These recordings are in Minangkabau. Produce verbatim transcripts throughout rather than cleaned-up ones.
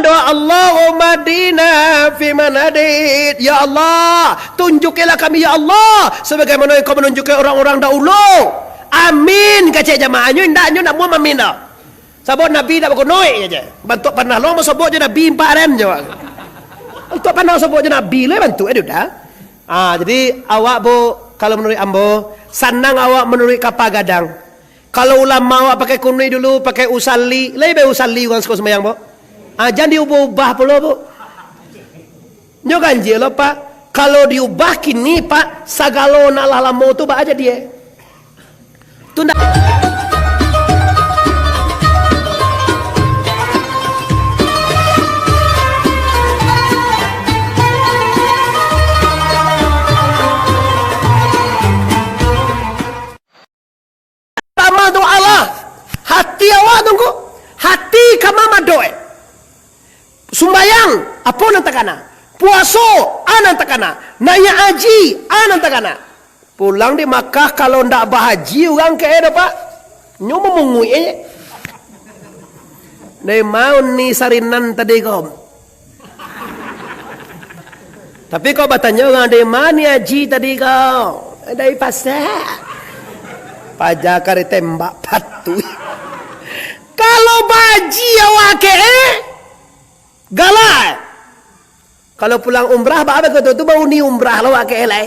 Doa, "Allahumma hdina fiman hadait." Ya Allah, tunjukilah kami, ya Allah, sebagaimana Engkau manunjuki orang-orang dahulu. Amin, kecek jamaah. Nyo indak, nyo nak muam amin dah. Sabab Nabi indak baguno, kecek. Bantuak panah lo, mau sobok jo Nabi, empat aren jo. Bantuak panah sobok jo Nabi lo, bantuak, eh, dudah. Ah, jadi, awak, Bu, kalau manuruik ambo, sanang awak manuruik kapa gadang. Kalau ulama awak pakai kunuik dulu, pakai usalli, lai bae usalli urang siko sumbayang, Bu. Ah, jan diubah-ubah pulo, Bu. Nyo ganjia lo, Pak. Kalau diubah kini, Pak, sagalo nak lah lamo tu baa jadi, eh. Tu ndak. Utama tu Allah. Hati awak tu ko. Hati kama mado, eh. Sumbayang, apo nan takana? Puaso, a nan takana. Naiak haji, a nan takana. Pulang di Makkah, kalau ndak bahaji urang ke, eh, doh, Pak. Nyo mamunguik, eh. Dari ma uni sarinan tadi ko? Tapi kok batanyo urang, "Dari ma ni haji tadi ko?" "Dari pasa." Paja ka ditembak patuih. Kalau bahaji awak ke, eh, galak, eh. Kalau pulang umrah, baa beko tu, tu bauni umrah lo awak ke, eh, lai.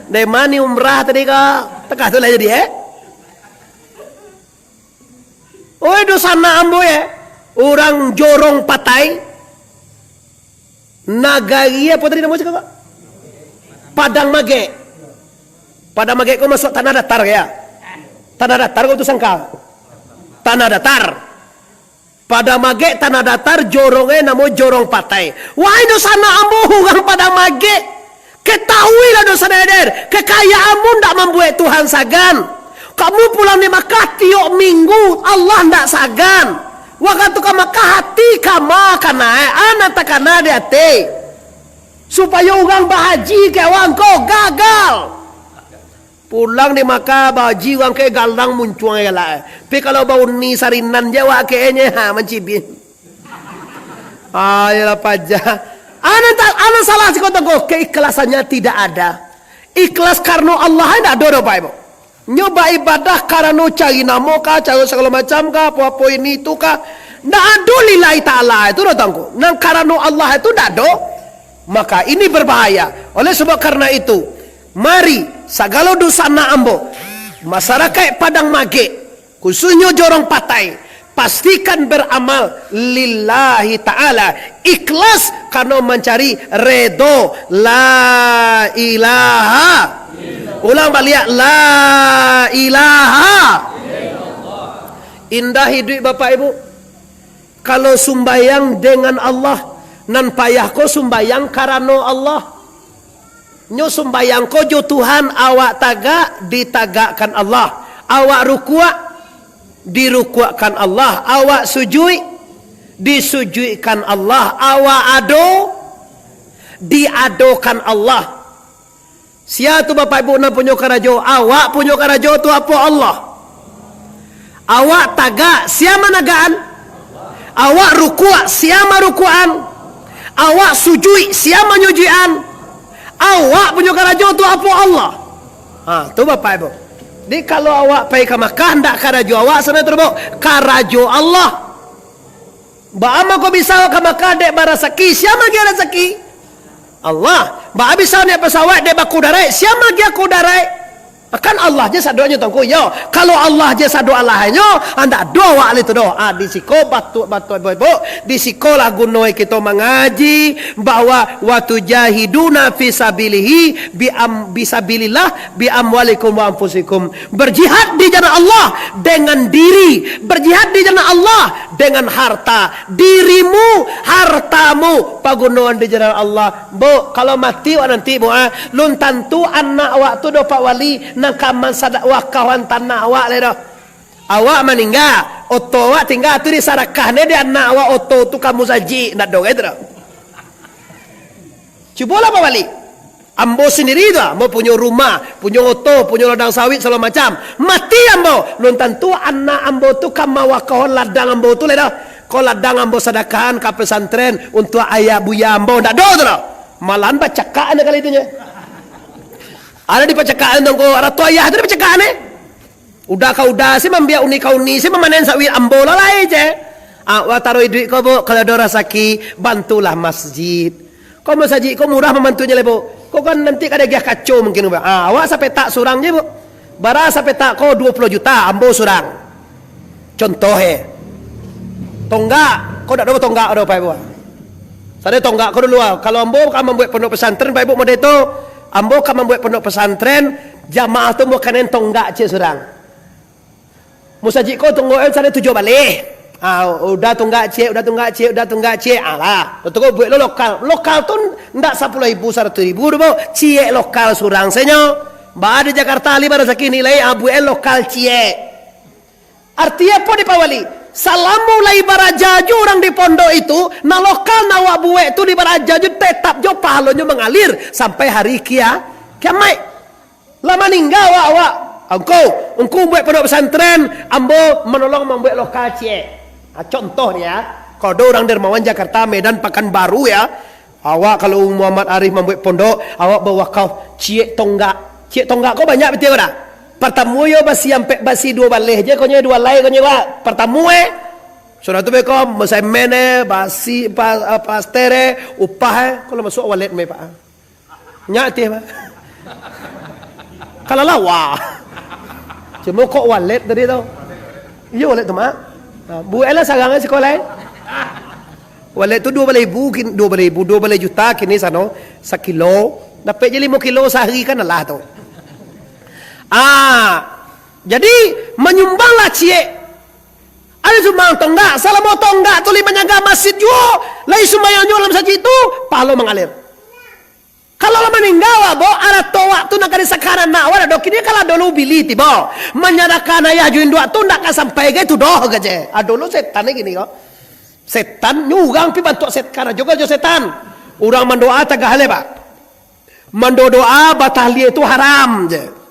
"Dari ma ni umrah tadi ko?" Takah tu lah jadi, eh. Oi, dosa nak ambo, eh. Urang Jorong Patai. Nagari apo tadi namo cako, Pak? Padang Magek. Padang Magek ko masuak Tanah Datar, ya? Tanah Datar ko tu sangka. Tanah Datar. Padang Magek, Tanah Datar, jorong e namo Jorong Patai. Wahai dosa nak ambo, urang Padang Magek. Ketahuilah dosa deder, kekayaan mu ndak mambuek Tuhan sagan. Kamu pulang di Makkah tiok minggu, Allah ndak sagan. Wakatu ka Makkah, hati kama ka naek, a nan takana di ati. Supayo urang bahaji ka awak ko gagal. Pulang di Makkah, bahaji urang ke galang muncuang galak. Tapi kalau bauni sarinan je awak ke nye, ha, mancibin. Ayolah paja. Anan ta-, anan salah siko tongko, keikhlasannya tidak ada. Ikhlas karano Allah ndak ado doh, Bapak Ibu. Nyo baibadah karano cari namo kah, cari sagalo macam kah, apo-apo ini itu kah. Ndak ado lillahi ta'ala itu doh, tongko. Nan karano Allah itu ndak ado. Maka ini berbahaya. Oleh sebab karena itu, mari sagalo dunsanak ambo, masyarakat Padang Magek, khususnyo Jorong Patai, pastikan beramal lillahi ta'ala, ikhlas karano mancari redo. La ilaha. Ulang baliak, la ilaha. Indah hiduik, Bapak Ibu. Kalau sumbayang dengan Allah, nan payah ko sumbayang karano Allah. Nyo sumbayang ko jo Tuhan, awak tagak, ditagakkan Allah. Awak rukuak, dirukuakkan Allah. Awak sujuik, disujuikkan Allah. Awak ado, diadokan Allah. Sia tu, Bapak Ibu, nan punyo karajo? Awak punyo karajo tu apo Allah? Awak tagak, sia managakan? Awak rukuak, sia marukuakan? Awak sujuik, sia manyujuikan? Awak punyo karajo tu apo Allah? Ha, tu, Bapak Ibu. Jadi, kalau awak pai ka Makkah, ndak karajo awak sabananyo tu, Bu. Karajo Allah. Baa mangko bisa awak ka Makkah dek barasaki? Sia magiah rasaki? Allah. Baa bisa naiak pesawat dek bakudaraik? Sia magiah kudaraik? Kan Allah je sadonyo, tongko. Yo, kalau Allah je sado alahnyo, ndak ado awak lai tu doh. Ah, di siko batu-, batu-, ibu-ibu, di sikolah guno kito mangaji bahwa wa tujahiduna fi sabilihi bi am-, bi sabilillah bi amwalikum wa anfusikum. Berjihad di jalan Allah dengan diri, berjihad di jalan Allah dengan harta. Dirimu, hartamu, pagunoan di jalan Allah. Bu, kalau mati awak nanti, Bu, ah, lun tantu anak awak tu doh, Pak Wali, nan ka mansadakwakahan tanah awak lai doh. Awak maningga, oto awak tingga tu disarakahne di anak awak, oto tu ka musajik, ndak doh, itu doh. Cubolah, Pak Wali. Ambo sendiri tu, ambo punyo rumah, punyo oto, punyo ladang sawit, sagalo macam. Mati ambo, lun tantu anak ambo tu ka mawakahon ladang ambo tu lai doh. Ko ladang ambo sadakahan ka pesantren untuak ayah buya ambo, ndak ado tu doh. Malahan bacakak ane kali tu nyo. Ado dipacakak ane tu, ko arato ayah tu dipacakak ane. Uda ka uda, si mambiak uni ka uni, si mamanen sawit ambo lah lai, ceh. Ah, wak taruih duit ko, Bu, kalau ado rasaki, bantulah masjid. Ko masajik ko murah mambantunyo lai, Bu. Ko kan nanti ka diagiah kaco mungkin, Bu. Ah, awak sapetak surang je, Bu. Bara sapetak ko? Duo puluah juta, ambo surang. Contoh, eh. Tonggak, ko dak ado tonggak ado, Pak Ibu. Sadonyo tonggak ko dulu, ah. Kalau ambo ka mambuek pondok pesantren, Pak Ibu, model tu, ambo ka mambuek pondok pesantren, jamaah tu ambo kanen tonggak ciek surang. Musajik ko tunggu, eh, sadonyo tujuah baleh. Ah, uda tunggak ciek, uda tunggak ciek, uda tunggak ciek. Alah, tu ko buek lo lokal. Lokal tu ndak sapuluah ribu, saratuih ribu doh, Bu. Ciek lokal surang sajo. Baa di Jakarta, ahli barasaki nilai, ah, buek lokal ciek. Arti apo di Pak Wali? Salamo lai baraja jo urang di pondok itu, nan lokal nan awak buek tu di baraja jo, tetap jo pahalonyo mangalir sampai hari kia-, kiamaik. Lah maningga awak, awak. Angku, angku buek pondok pesantren, ambo manolong mambuek lokal ciek. Ah, contoh ni, ya. Kalau ado urang dermawan Jakarta, Medan, Pakanbaru, ya. Awak kalau Muhammad Arif mambuek pondok, awak bawakaf ciek tonggak. Ciek tonggak ko banyak batua ko dak? Partamo yo basi ampek, basi duo baleh je, konyo duo alai, konyo, Pak. Partamo, eh. Sudah tu beko, semen, eh, basi, pa-, plaster, eh, upah, eh. Kalau masuak walet, meh, Pak. Nyak tih, Pak. Kalau lawa. Cuma kok walet tadi tu. Iyo, walet tu, Mak. Ha, buek lah sarang sikolah, eh. Walet tu duo baleh ribu, kin-, duo baleh ribu, duo baleh juta kini sano, sakilo. Dapek je limo kilo sahari kan alah tu. Ah, jadi manyumbang lah ciek. Ado sumbang tonggak, salamo tonggak tu lai manyaga masjid juo, lai sumbayang juo dalam masjid tu, pahalo mangalir. Kalau lah maningga awak, Bo, arato awak tu nan ka disakahkan anak awak, dak ado kini, kalau dulu bili tibo, manyarahkan ayah jo induak tu ndak ka sampai gai tu doh, kaje. Ah, dulu setan ni gini ko. Setan, nyo urang pi bantuak set-, karajo-karajo setan. Urang mandoa tagah lai, Pak. Mandoa-doa, batahlil tu haram je.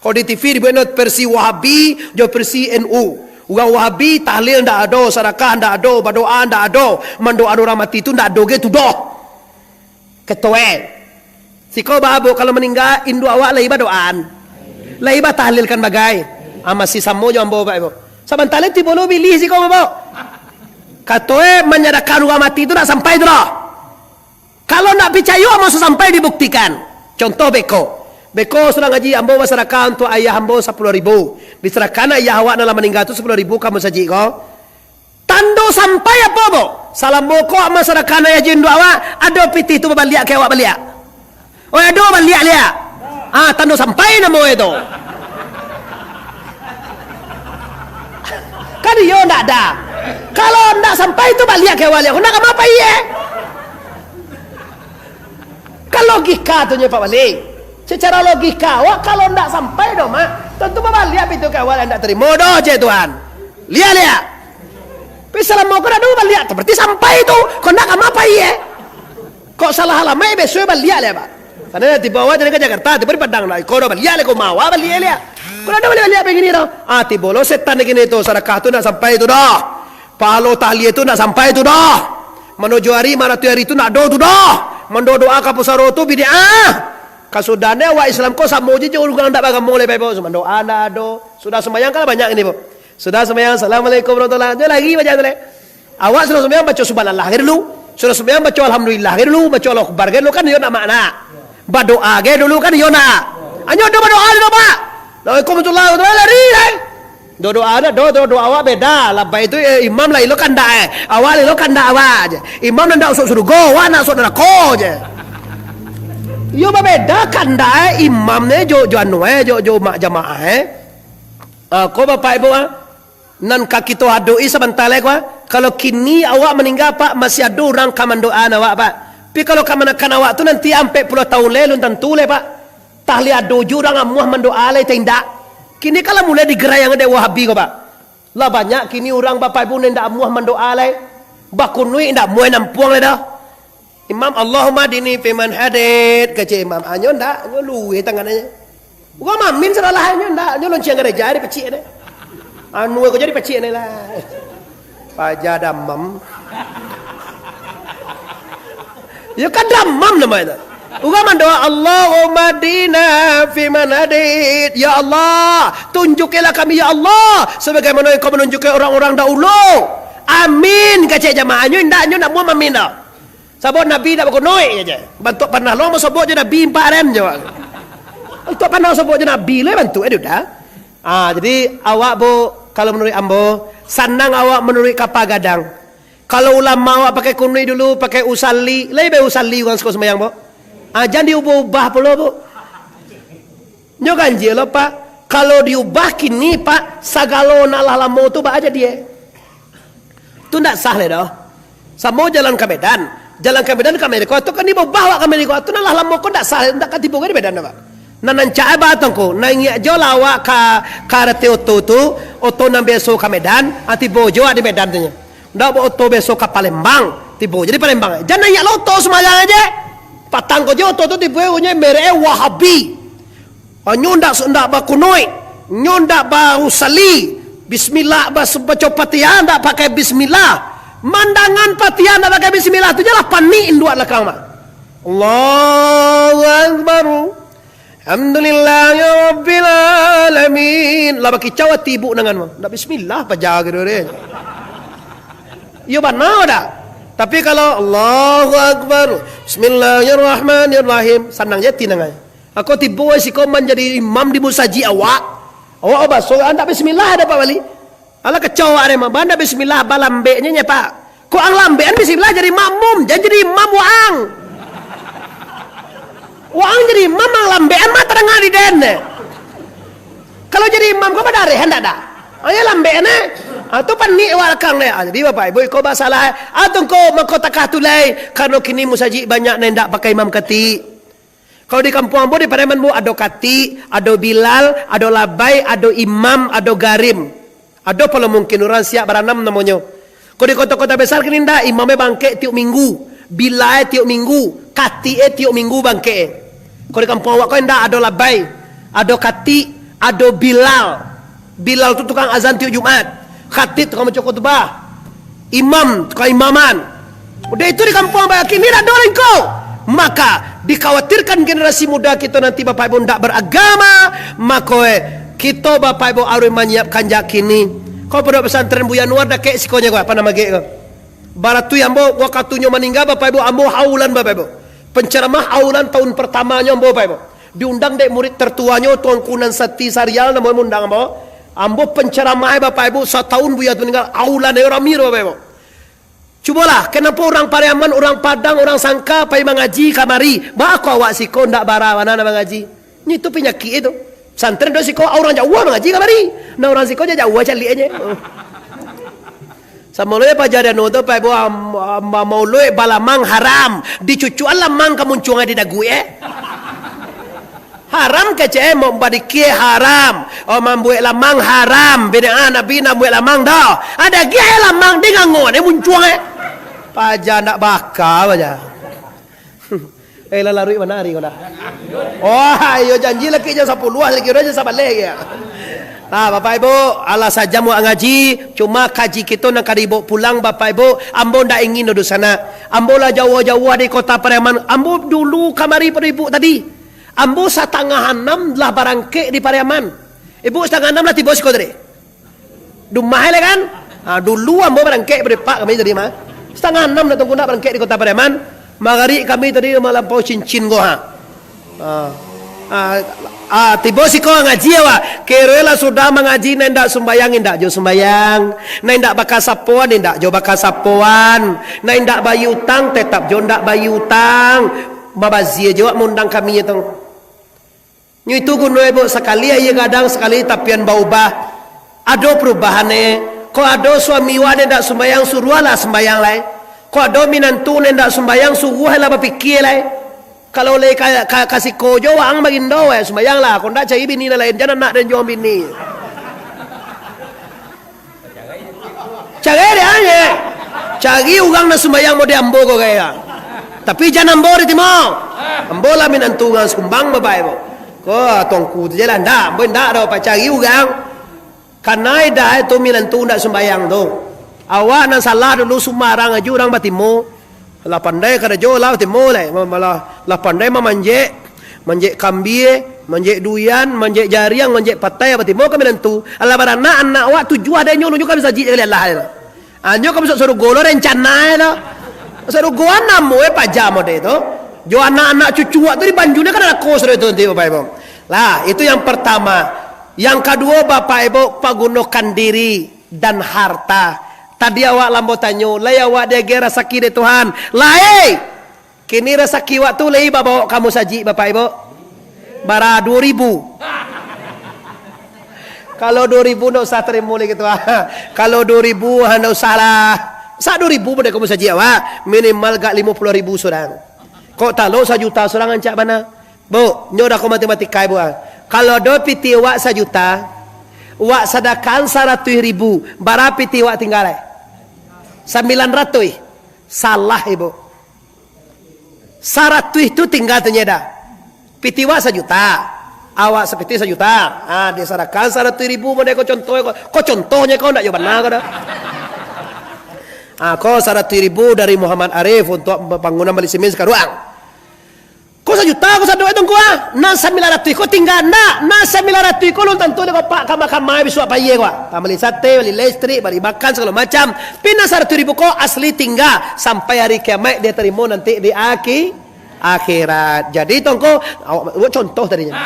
Kalau di T V dibuek no versi Wahabi, jo versi N U. Urang Wahabi, tahlil ndak ado, sadakah ndak ado, badoa ndak ado, mandoa urang mati tu ndak ado ge tu doh. Ketoe. Siko baa, Bo, kalau maningga, induak awak lai badoaan. Lai batahlilkan bagai. Ah, masih samo jo ambo, Pak, Ibu. Sabanta lai tibo lo bilih siko, Bo. Katoe manyadakahkan urang mati tu ndak sampai tu doh. Kalau ndak picayo, amuah sampai dibuktikan. Contoh beko. Beko surang haji, ambo basadakah untuak ayah ambo sapuluah ribu. Disadakahkan ayah awak nan lah maningga tu sapuluah ribu ka musajik ko. Tando sampai apo, Bo? Salamo ko masadakah ayah jo induak awak, ado pitih tu babaliak ka awak baliak? Oi, ado baliak liak. Ah, tando sampai namo e tu. Kan iyo ndak ado. Kalau ndak sampai tu baliak ka awak liak. Ndak ka ma pai e. Kan logika tu nyo, Pak Wali. Secara logika, awak kalau ndak sampai doh, Mak, tantu babaliak pitih ka awak, ndak tarimo doh je Tuhan. Liak, liak. Tapi salamo ko ndak ado baliak, berarti sampai tu. Ko ndak ka ma pai e. Kok salah alamaik, beso baliak liak, Pak. Karano tibo awak tadi ka Jakarta, tibo di Padang, nah, iko dah baliak liak, ko ma awak baliak liak. Ko ndak ado baliak-baliak begini tu. Ah, tibo lo setan begini tu, sadakah tu ndak sampai tu doh. Pahalo tahlil tu ndak sampai tu doh. Mano jo ari, maratuih ari tu ndak ado tu doh. Mandoa-doa ka pusaro tu bid'ah. Kasudahan ni awak Islam ko samo je jo urang ndak bagamo lai, Pak Ibu. Mandoa ndak ado. Sudah sumbayang kan banyak ini, Bu. Sudah sumbayang, "Assalamualaikum warahmatullahi." Nyo lari baco tu lai. Awak sudah sumbayang baco subhanallah gai dulu. Sudah sumbayang baco alhamdulillah gai dulu, baco Allahu Akbar gai dulu, kan iyo ndak makna. Badoa gai dulu, kan iyo ndak. Anyo ado badoa dulu, Pak. Assalamualaikum warahmatullahi wabarakatuh. Lari, hai. Doa-doa ndak ado, doa-doa awak beda. Labai tu, eh, imam lai lo kandak, eh. Awak lai lo kandak awak je. Imam nan ndak masuk surugo, awak nak masuk narako je. Iyo babeda kandak, eh, imam ne jo, jo anu, eh, jo, jo mak jamaah, eh. Ah, ko Bapak Ibu, ah, nan ka kito adok-i sabanta lai ko, ah. Kalau kini awak maningga, Pak, masih ado urang ka mandoaan awak, Pak. Tapi kalau kamanakan awak tu nanti ampek puluah taun lai, alun tantu lai, Pak. Tahlil ado juo urang amuah mandoa lai, tah indak. Kini kan lah mulai digerayang dek Wahabi ko, Pak. Lah banyak kini urang Bapak Ibu nan indak amuah mandoa lai. Bakunuik indak amuah nampuang lai doh. Imam, "Allahumma hdini fiman hadait," kecek imam. Anyo ndak, anyo luweh tangan anyo. Urang mamin salah, anyo ndak, anyo lonceng gareja dipacik deh. Anu ko jadi pacik ni lah. Paja damam. Ya kan damam namanya. Urang mandoa, "Allahumma hdina fiman hadait." Ya Allah, tunjukilah kami, ya Allah, sebagaimana Engkau manunjuki orang-orang dahulu. Amin, kecek jamaah. Nyo indak, nyo indak mau amin dah. Sabab Nabi indak bakunuik je. Bantuak panah lo, mau sobok je Nabi empat aren je. Bantuak panah sobok je Nabi lo, bantuak eh, dah. Ah, jadi awak, Bu, kalau manuruik ambo, sanang awak manuruik kapa gadang. Kalau ulama awak pakai kunuik dulu, pakai usalli, lai bae usalli urang siko sumbayang, Bu. Ah, jan diubah-ubah pulo, Bu. Nyo ganjia lo, Pak. Kalau diubah kini, Pak, sagalo nak lah lamo tu baa jadie. Tu ndak sah lai doh. Samo jalan ka Medan. Jalan ka Medan ka Amerika tu kan dibaubah awak ka Amerika tu, nan lah lamo ko ndak sah, ndak ka tibo ka di Medan doh, Pak. Nan rancak ai batang ko, naingiak jo lah awak ka, ka rate oto tu, oto nan biaso ka Medan, ah, tibo jo awak di Medan tu nyo. Ndak baoto biaso ka Palembang, tibo jo di Palembang. Jan naingiak lah oto sumbayang aje. Patang ko jo oto tu tibo, unyo merek Wahabi. Ah, nyo ndak, ndak bakunuik, nyo ndak bausali. Bismillah, bas-, baco Fatihah ndak pakai bismillah. Mandangan Fatihah ndak pakai bismillah tu je lah panik induak lakang mah. Allahu Akbar. Alhamdulillahirabbil alamin. Lah bakicau ati ibuk nangan mah. Ndak bismillah paja gitu deh. Iyo bana dak? Tapi kalau Allahu Akbar, Bismillahirrahmanirrahim, sanang je ati nangan. Ako tibo siko manjadi imam di musajik awak. Awak baso, andak bismillah ado Pak Wali. Alah kacau awak deh, mah. Bana bismillah, balambeknyo nyo, Pak. Kok ang lambek, ang bismillah jadi makmum, jan jadi imam waang. Waang jadi imam, ang lambek, ang mah tadanga di den deh. Kalau jadi imam ko badareh, andak dah? Ayo lambek, neh. Ah, tu panik awak lakang deh. Ah, jadi Bapak Ibu, iko basalah. Ah, tungko mako takah tu lai. Karano kini musajik banyak nan indak pakai imam katik. Kalau di kampuang ambo, di Pariaman, Bu, ado katik, ado bilal, ado labai, ado imam, ado garim. Ado palo mungkin urang siap baranam namonyo. Kalau di kota-kota besar kini ndak, imamnyo bangkek tiok minggu, bilalnyo tiok minggu, katiknyo tiok minggu bangkek. Kalau di kampuang awak ko ndak, ado labai, ado katik, ado bilal. Bilal tu tukang azan tiok Jumat. Khatib tukang maco khutbah. Imam tukang imaman. Udah itu di kampuang, kini dak ado lai ko. Maka, dikhawatirkan generasi muda kito nanti, Bapak Ibu, ndak beragama, mako, eh, kito, Bapak Ibu, harus manyiapkan jak kini. Ko Pondok Pesantren Buya Anwar dakek sikonyo ko, apo namo gek ko? Baratuih ambo, wakatunyo maningga, Bapak Ibu, ambo haulan, Bapak Ibu. Penceramah haulan tahun pertamanyo ambo, Bapak Ibu. Diundang dek murid tertuanyo, Tuanku Nan Sati Sarial, namonyo mundang ambo. Ambo penceramah, Bapak Ibu, satahun Buya tu maningga, haulan ayo rami tu, Bapak Ibu. Cubolah, kenapa urang Pariaman, urang Padang, urang Sangka pai mangaji kamari? Baa kok awak siko ndak bara bana nak mangaji? Nyo itu panyakik itu. Pesantren do siko, urang jauah mangaji kamari. Nah, urang siko jauah caliak aja. Samo lo ya paja dano tu, Pak Ibu, am-, am-, maulud balamang haram. Dicucuan lamang ka muncuang di dagu, eh. Haram kecek, eh, mau badikia haram. Oh, mambuek lamang haram. Bid'ah, Nabi nak buek lamang dah. Ada gi lamang di ngangon, eh, muncuang, eh. Paja ndak baka, paja. Eh, lah laruik bana ari ko dah. Oh, iyo janji laki jam sapuluah, laki jam sabaleh ya. Nah, Bapak Ibu, alah sajam wak ngaji, cuma kaji kito nan ka dibaok pulang, Bapak Ibu, ambo ndak ingin doh sanak. Ambo lah jauah-jauah di kota Pariaman. Ambo dulu kamari pado ibu tadi. Ambo satangah anam lah barangkek di Pariaman. Ibu, satangah anam lah tibo siko tadi. Dumah lai kan? Ha, dulu ambo barangkek pado ipak kami tadi mah. Satangah anam dah tunggu nak barangkek di kota Pariaman. Magarik kami tadi malampau cincin ko, ha. Ha. Ha, ha, tibo siko ngaji awak. Kiro lah sudah mangaji, nan indak sumbayang, indak jo sumbayang. Nan indak bakasapoan, indak jo bakasapoan. Nan indak bayia utang, tetap jo indak bayia utang. Mabazia jo awak maundang kami tu. Nyo itu guno, Ibu, sakali aia gadang, sakali tapian baubah. Ado parubahan, eh. Kok ado suami wak nan indak sumbayang, suruahlah sumbayang lai. Kok ado minantu nan indak sumbayang, suruahlah bapikia lai. Kalau lai ka, ka, ka siko jo waang bagindo, eh, sumbayanglah. Kok indak cari bini nan lain, jan anak den jo bini. Cari dek aje. Cari urang nan sumbayang model ambo ko gaya. Tapi jan ambo ditimo. Ambo lah minantu urang Sumbang, Bapak Ibu. Ko tuangku tu je lah, ndak, ambo ndak doh, Pak, cari urang. Kanai dah tu minantu ndak sumbayang tu. Awak nan salah dulu, sumbarang aja urang batimo. Lah pandai karajo lah batimo lai. Malah lah pandai mamanjek, manjek kambie, manjek duian, manjek jariang, manjek patai, batimo kami nantu. Alah baranak, anak awak tujuah dek nyo, nunjukan sajik kali Allah tu. Anyo ka masuak sarugo lo rencana e tu. Sarugo an namo e paja mode tu. Jo anak-anak cucu awak tu dibanjunyo ka narako sudah itu nanti, Bapak Ibu. Lah, itu yang pertama. Yang kaduo, Bapak Ibu, pagunokan diri dan harta. Tadi awak lambo tanyo, lai awak diagiah rasaki dek Tuhan? Lai! Kini rasaki awak tu lai babaok ka musajik, Bapak Ibu? Bara duo ribu. Kalau duo ribu ndak usah tarimo lai gitu, ah. Kalau duo ribu, ha, ndak usah lah. Sa duo ribu pun ka musajik awak, minimal gak limo puluah ribu surang. Kok talok sajuta surang rancak bana. Bu, nyo dah ko matematika, Bu, ah. Kalau ado pitih awak sajuta, awak sadakahan saratuih ribu, bara pitih awak tingga lai? Sambilan ratuih. Salah, Ibu. Saratuih tu tingga tu nyo dah. Pitih awak sajuta. Awak sapitih sajuta. Ah, disadakahan saratuih ribu, model ko contoh ko. Ko contohnyo ko ndak jo bana ko dah. Ah, ko saratuih ribu dari Muhammad Arif untuk bangunan bali simin sakaruang. Ko sajuta ko sadonyo tu ko ah. Nan sambilan ratuih ko tingga ndak? Nan sambilan ratuih ko lun tantu dek ko pak kama-kama bisuak pagi ko ah. Bali sate, bali listrik, bali makan sagalo macam. Pi nan saratuih ribu ko asli tingga sampai hari kiamaik dia tarimo nanti di aki-, akhirat. Jadi tongko, awak, awak contoh tadinyo.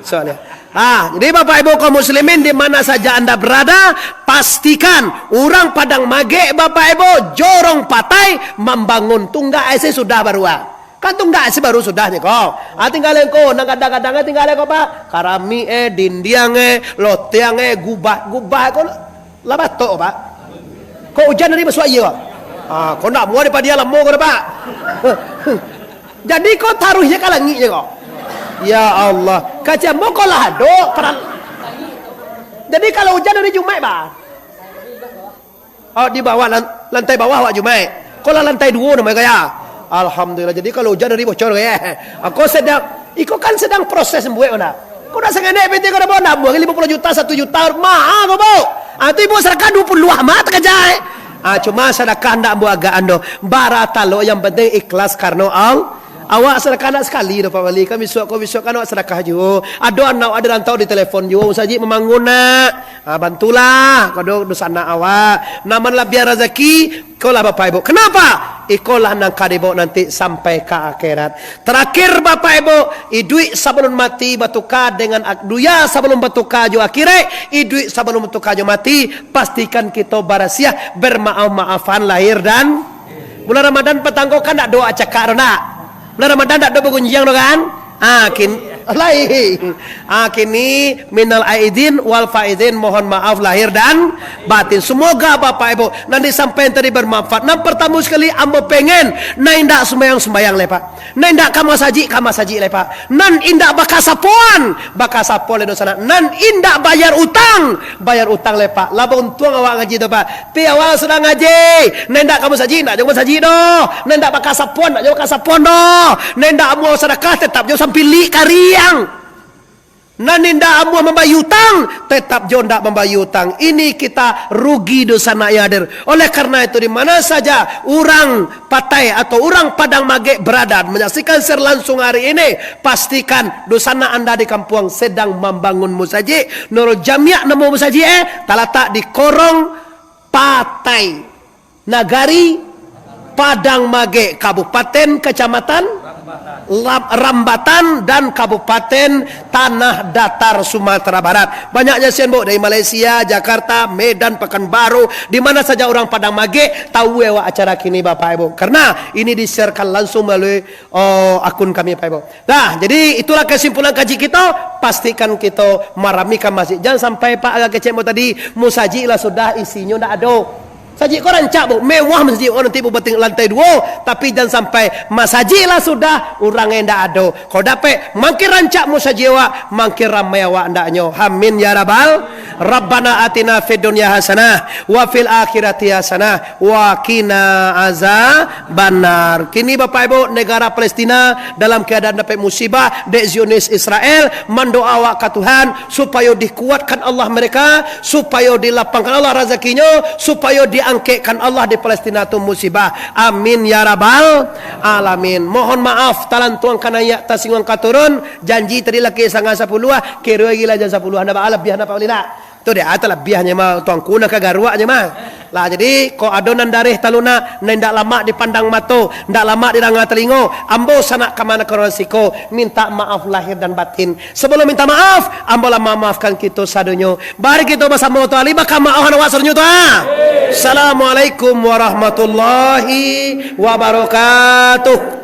Soalnya. Ah, jadi Bapak Ibu kaum muslimin di mana saja Anda berada, pastikan urang Padang Magek Bapak Ibu, jorong patai mambangun tunggak ese sudah baru ah. Kan tunggak ese baru sudah nyo ko. Ah, tingga lai ko, nan gadang-gadang tingga lai ko, Pak. Karamik eh, dindiang eh, lotiang eh, gubah-gubah ko. Lah batok, Pak. Kok ujan tadi masuak aia, Pak? Ah, kok ndak muah dipadiah lamo ko, Pak? Jadi kok taruih je ka langik je kok. Ya Allah, kacambo kok lah ado, padahal. Jadi kalau ujan hari Jumaik, Pak? Oh, di bawah lan-, lantai bawah awak Jumaik. Kok lah lantai duo namo kaya? Alhamdulillah. Jadi kalau ujan hari bocor kaya. Ako sedang, iko kan sedang proses buek ko nak. Ko nak sanganek piti ko nak buek limo puluah juta, satu juta, maha ko, Bu. Ah, tu ibu sadakah duo puluah mah takaja, eh. Ah, cuma sadakah ndak buek agak ando. Bara talok yang penting ikhlas karano Al-, awak sadakah ndak sakali doh, Pak Wali. Kan bisuak ko, bisuak kan awak sadakah juo. Ado anak awak di rantau ditelepon juo, Musajik mamangun nak. Ah, bantulah, kado dosa anak awak. Nan malabiah razaki, Ikolah Bapak Ibu. Kenapa? Ikolah nan ka dibaok nanti sampai ka akhirat. Terakhir Bapak Ibu, iduik sabalun mati batuka dengan ak-, dunia sabalun batuka jo akhirat, iduik sabalun batuka jo mati, pastikan kito barasiah, bermaaf-maafan lahir dan bulan Ramadan patang ko kan ndak doa cakak tu ndak? Bulan Ramadan ndak doa bagunjiang tu kan? Ah, kin-, lai. Ah, kini minal aidin wal faizin, mohon maaf lahir dan batin. Semoga Bapak Ibu nan disampaikan tadi bermanfaat. Nan pertama sekali ambo pengen, nan indak sumbayang-sumbayang lai, Pak. Nan indak ka masajik, ka masajik lai, Pak. Nan indak bakasapoan, bakasapoan lai dosa nak. Nan indak bayar utang, bayar utang lai, Pak. Labo untuang awak ngaji tu, Pak. Pi awak sudah ngaji, nan indak ka masajik, indak jo masajik doh. Nan indak bakasapoan, indak jo bakasapoan doh. Nan indak amuah sadakah, tetap jo sampilik kariang. Nan indak amuah mambayia utang, tetap jo indak mambayia utang. Ini kita rugi dosa nak yang hadir. Oleh karena itu, di mana saja urang Patai atau urang Padang Magek berada menyaksikan siaran langsung hari ini, pastikan dunsanak anda di kampuang sedang mambangun musajik. Nurul Jamiah namo musajik, eh, talatak di Korong Patai, Nagari Padang Magek, Kabupaten, Kecamatan Lam-, Rambatan, dan Kabupaten Tanah Datar, Sumatera Barat. Banyak nyaksian, Bu, dari Malaysia, Jakarta, Medan, Pekanbaru, di mana saja urang Padang Magek, tahu awak acara kini, Bapak Ibu. Karena ini disiarkan langsung melalui, oh, akun kami, Bapak Ibu. Nah, jadi itulah kesimpulan kaji kita. Pastikan kita maramikan masjid. Jangan sampai, Pak, agak kecek mau tadi, musajik lah sudah, isinyo ndak ado. Masajik ko rancak, Bu, mewah masajik ko, nanti, Bu, bating-, lantai duo, tapi jan sampai masajik lah sudah, urang indak ado. Ko dapek, makin rancak masajik awak, makin ramai awak andaknyo. Amin ya rabbal. Rabbana atina fid dunya hasanah, wa fil akhirati hasanah, wa qina azabannar. Kini, Bapak Ibu, negara Palestina dalam keadaan dapek musibah dek Zionis Israel, mandoa awak ka Tuhan, supayo dikuatkan Allah mereka, supayo dilapangkan Allah razakinyo, supayo diangkekkan Allah di Palestina tu musibah. Amin ya rabbal alamin. Mohon maaf, talantuang ka naiak, tasingguang ka turun. Janji tadi lah ka sanga sapuluah, kiro lagi lah jam sapuluah, ndak baa labiah ndak, Pak Ulila. Tu dek, ah, talabiahnyo mah, tuangku nan ka garuaknyo mah. Lah, jadi, kok ado nan dareh talunak, nan indak lamak dipandang mato, indak lamak didanga talingo, ambo sanak kamanakan urang siko, minta maaf lahir dan batin. Sabalum minta maaf, ambo lah mamaafkan kito sadonyo. Mari kito basamo tu, alih baka maoh awak sadonyo tu, ah. Assalamualaikum warahmatullahi wabarakatuh.